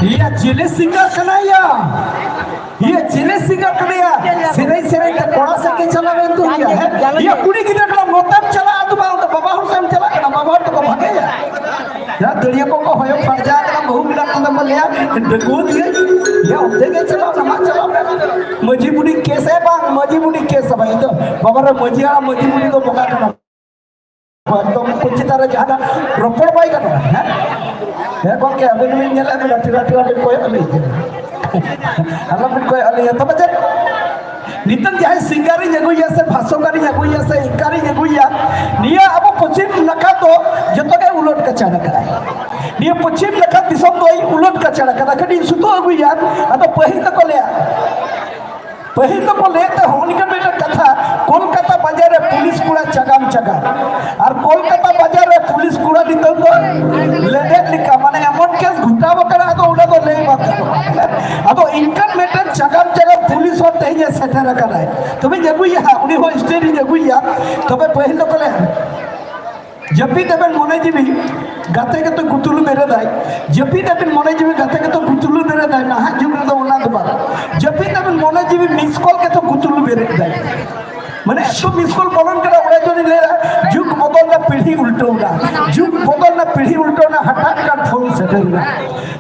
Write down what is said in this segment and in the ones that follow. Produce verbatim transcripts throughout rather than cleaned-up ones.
ᱤᱭᱟᱹ ᱪᱤᱞᱤ ᱥᱤᱝᱜᱟᱨ ᱠᱟᱱᱟᱭᱟ? ᱤᱭᱟᱹ ᱪᱤᱞᱤ ᱥᱤᱝᱜᱟᱨ ᱠᱟᱱᱟᱭᱟ? ᱥᱮᱨᱮᱧ ᱥᱮᱨᱮᱧ ᱛᱮ ᱠᱚᱲᱟ ᱥᱮᱫ ᱜᱮ ᱪᱟᱞᱟᱣ ᱮᱱ ᱫᱚ ᱤᱭᱟᱹ, ᱦᱮᱸ? ᱤᱭᱟᱹ ᱠᱩᱲᱤ ᱜᱤᱫᱽᱨᱟᱹ ᱠᱟᱱᱟ, ᱱᱚᱛᱮᱢ ᱪᱟᱞᱟᱜᱼᱟ ᱫᱚ ᱵᱟᱝ, ᱚᱱᱛᱮ ᱵᱟᱵᱟ ᱦᱚᱲ ᱥᱮᱫ ᱮᱢ ᱪᱟᱞᱟᱜ ᱠᱟᱱᱟ, ᱵᱟᱵᱟ ᱦᱚᱲ ᱛᱮᱠᱚ ᱵᱷᱟᱜᱮᱭᱟ᱾ ᱡᱟᱦᱟᱸ ᱫᱟᱹᱲᱤᱭᱟᱹ ᱠᱚᱠᱚ ᱦᱚᱭᱚ ᱯᱷᱟᱨᱡᱟ ᱠᱟᱱᱟ, ᱵᱟᱹᱦᱩ ᱢᱮᱱᱟᱜ ᱠᱚ ᱛᱟᱢᱟ, ᱞᱟᱹᱭᱟ, "ᱰᱟᱹᱠᱩᱣᱟᱹ ᱜᱤᱭᱟᱹᱧ, ᱭᱟ, ᱚᱱᱛᱮ ᱜᱮ ᱪᱟᱞᱟᱣ ᱱᱟᱢᱟ, ᱪᱟᱞᱟᱣ ᱢᱮ᱾" ᱢᱟᱹᱡᱷᱤ ᱵᱩᱰᱷᱤ ᱠᱮᱥ ᱮ ᱵᱟᱝ, ᱢᱟᱹᱡᱷᱤ ᱵᱩᱰᱷᱤ ᱠᱮᱥ ᱮ ᱵᱟᱝ, ᱤᱧ ᱫᱚ ᱵᱟᱵᱟ ᱨᱮ ᱢᱟᱹᱡᱷᱤ ᱦᱟᱲᱟᱢ, ᱢᱟᱹᱡᱷᱤ ᱵᱩᱰᱷᱤ ᱫᱚ ᱵᱚᱸᱜᱟ ᱠᱟᱱᱟ᱾ ᱮᱠᱫᱚᱢ ᱩᱱᱠᱩ ᱪᱮᱛᱟᱱ ᱨᱮ ᱡᱟᱦᱟᱱᱟᱜ ᱨᱚᱯᱚᱲ ᱵᱟᱭ ᱜᱟᱱᱚᱜᱼᱟ, ᱦᱮᱸ? ᱦᱮᱸ ᱜᱚᱢᱠᱮ, ᱟᱹᱵᱤᱱ ᱵᱤᱱ ᱧᱮᱞᱮᱫ ᱵᱤᱱᱟ, ᱴᱤᱨᱟ ᱴᱤᱨᱟ ᱵᱤᱱ ᱠᱚᱭᱚᱜ ᱟᱹᱞᱤᱧ ᱠᱟᱱᱟ᱾ ᱟᱞᱚᱵᱤᱱ ᱠᱚᱭᱚᱜ ᱟᱹᱞᱤᱧᱟ, ᱛᱚᱵᱮ ᱪᱮᱫ? ᱱᱤᱛᱚᱝ ᱡᱟᱦᱟᱸᱭ ᱥᱤᱝᱜᱟᱨᱤᱧ ᱟᱹᱜᱩᱭᱟ ᱥᱮ ᱵᱷᱟᱥᱚᱠᱟᱨᱤᱧ ᱟᱹᱜᱩᱭᱟ ᱥᱮ ᱤᱝᱠᱟᱨᱤᱧ ᱟᱹᱜᱩᱭᱟ, ᱱᱤᱭᱟᱹ ᱟᱵᱚ ᱯᱚᱪᱷᱤᱢ ᱱᱟᱠᱷᱟ ᱫᱚ ᱡᱚᱛᱚ ᱜᱮ ᱩᱞᱟᱹᱴ ᱠᱟᱪᱟᱲ ᱟᱠᱟᱫᱟᱭ᱾ ᱱᱤᱭᱟᱹ ᱯᱚᱪᱷᱤᱢ ᱱᱟᱠᱷᱟ ᱫᱤᱥᱚᱢ ᱫᱚᱭ ᱩᱞᱟᱹᱴ ᱠᱟᱪᱟᱲ ᱟᱠᱟᱫᱟ᱾ ᱠᱟᱹᱴᱤᱡ ᱥᱩᱛᱩ ᱟᱹᱜᱩᱭᱟ, ᱟᱫᱚ ᱯᱟᱹᱦᱤᱞ ᱫᱚᱠᱚ ᱞᱟᱹᱭᱟ, ᱯᱟᱹᱦᱤᱞ ᱫᱚᱠᱚ ᱞᱟᱹᱭᱮᱫ ᱛᱟᱦᱮᱸ ᱱᱚᱜᱼᱚ ᱱᱤᱝᱠᱟᱱ ᱢᱤᱫᱴᱟᱝ ᱠᱟᱛᱷᱟ, ᱠᱳᱞᱠᱟᱛᱟ ᱵᱟᱡᱟᱨ ᱨᱮ ᱯᱩᱞᱤᱥ ᱠᱚᱲᱟ ᱪᱟᱜᱟᱢ ᱪᱟᱜᱟᱢ, ᱟᱨ ᱠᱳᱞᱠᱟᱛᱟ ᱵᱟᱡᱟᱨ ᱨᱮ ᱯᱩᱞᱤᱥ ᱠᱚᱲᱟ ᱱᱤᱛᱚᱝ ᱫᱚ ᱞᱮᱸᱰᱮᱫ ᱞᱮᱠᱟ, ᱢᱟᱱᱮ ᱮᱢᱚᱱ ᱠᱮᱥ ᱜᱷᱚᱴᱟᱣ ᱟᱠᱟᱱᱟ, ᱟᱫᱚ ᱚᱱᱟ ᱫᱚ ᱞᱟᱹᱭ ᱵᱟᱝ ᱜᱟᱱᱚᱜᱼᱟ᱾ ᱟᱫᱚ ᱤᱱᱠᱟᱱ ᱢᱤᱫᱴᱟᱝ ᱪᱟᱜᱟᱢ ᱪᱟᱜᱟᱢ ᱯᱩᱞᱤᱥ ᱦᱚᱸ ᱛᱮᱦᱮᱧ ᱮ ᱥᱮᱴᱮᱨ ᱟᱠᱟᱱᱟᱭ᱾ ᱛᱚᱵᱮᱧ ᱟᱹᱜᱩᱭᱟ ᱦᱟᱸᱜ, ᱩᱱᱤ ᱦᱚᱸ ᱥᱴᱮᱡᱽ ᱤᱧ ᱟᱹᱜᱩᱭᱟ᱾ ᱛᱚᱵᱮ ᱯᱟᱹᱦᱤᱞ ᱫᱚᱠᱚ ᱞᱟᱹᱭᱟ, ᱡᱟᱹᱯᱤᱫ ᱟᱵᱮᱱ ᱢᱚᱱᱮ ᱡᱤᱣᱤ ᱜᱟᱛᱮ ᱜᱮᱛᱚ ᱜᱩᱛᱩᱞ ᱵᱮᱨᱮᱫᱟᱭ᱾ ᱡᱟᱹᱯᱤᱫ ᱟᱵᱮᱱ ᱢᱚᱱᱮ ᱡᱤᱣᱤ ᱜᱟᱛᱮ ᱜᱮᱛᱚ ᱜᱩᱛᱩᱞ ᱵᱮᱨᱮᱫᱟᱭ᱾ ᱱᱟᱦᱟᱜ ᱡᱩᱜᱽ ᱨᱮᱫᱚ ᱚᱱᱟ ᱫᱚ ᱵᱟᱝ᱾ ᱡᱟᱹᱯᱤᱫ ᱟᱵᱮᱱ ᱢᱚᱱᱮ ᱡᱤᱣᱤ ᱢᱤᱥ ᱠᱚᱞ ᱜᱮᱛᱚ ᱜᱩᱛᱩᱞ ᱵᱮᱨᱮᱫᱟᱭ᱾ ᱢᱟᱱᱮ ᱮᱛᱚ ᱢᱤᱥ ᱠᱚᱞ ᱵᱚᱞᱚᱱ ᱠᱟᱱᱟ, ᱚᱱᱟ ᱡᱚᱱᱤᱧ ᱞᱟᱹᱭᱟ, ᱡᱩᱜᱽ ᱵᱚᱫᱚᱞ ᱱᱟ, ᱯᱤᱲᱦᱤ ᱩᱞᱴᱟᱹᱣ ᱱᱟ᱾ ᱡᱩᱜᱽ ᱵᱚᱫᱚᱞ ᱱᱟ, ᱯᱤᱲᱦᱤ ᱩᱞᱴᱟᱹᱣ ᱱᱟ, ᱦᱟᱴᱟᱜ ᱠᱟᱱ ᱯᱷᱳᱱ ᱥᱮᱴᱮᱨ ᱱᱟ᱾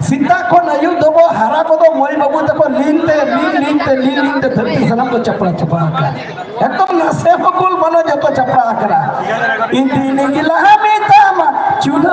ᱥᱮᱛᱟᱜ ᱠᱷᱚᱱ ᱟᱹᱭᱩᱵ ᱫᱚᱵᱚ ᱦᱟᱨᱟ ᱠᱚᱫᱚ ᱢᱟᱹᱭ ᱵᱟᱹᱵᱩ ᱛᱟᱠᱚ ᱞᱤᱱ ᱛᱮ, ᱞᱤᱱ, ᱞᱤᱱ ᱛᱮ, ᱞᱤᱱ, ᱞᱤᱱ ᱛᱮ ᱫᱷᱟᱹᱨᱛᱤ ᱥᱟᱱᱟᱢ ᱠᱚ ᱪᱟᱯᱲᱟ ᱪᱟᱵᱟ ᱟᱠᱟᱫ᱾ ᱮᱠᱫᱚᱢ ᱱᱟᱥᱮ ᱦᱚᱸ ᱜᱳᱞ ᱵᱟᱹᱱᱩᱜ, ᱡᱚᱛᱚ ᱪᱟᱯᱲᱟ ᱟᱠᱟᱱᱟ᱾ ᱤᱧ ᱫᱤᱱ ᱜᱮ ᱞᱟᱦᱟ ᱢᱮᱛᱟᱢᱟ, ᱪᱩᱞᱦᱟᱹ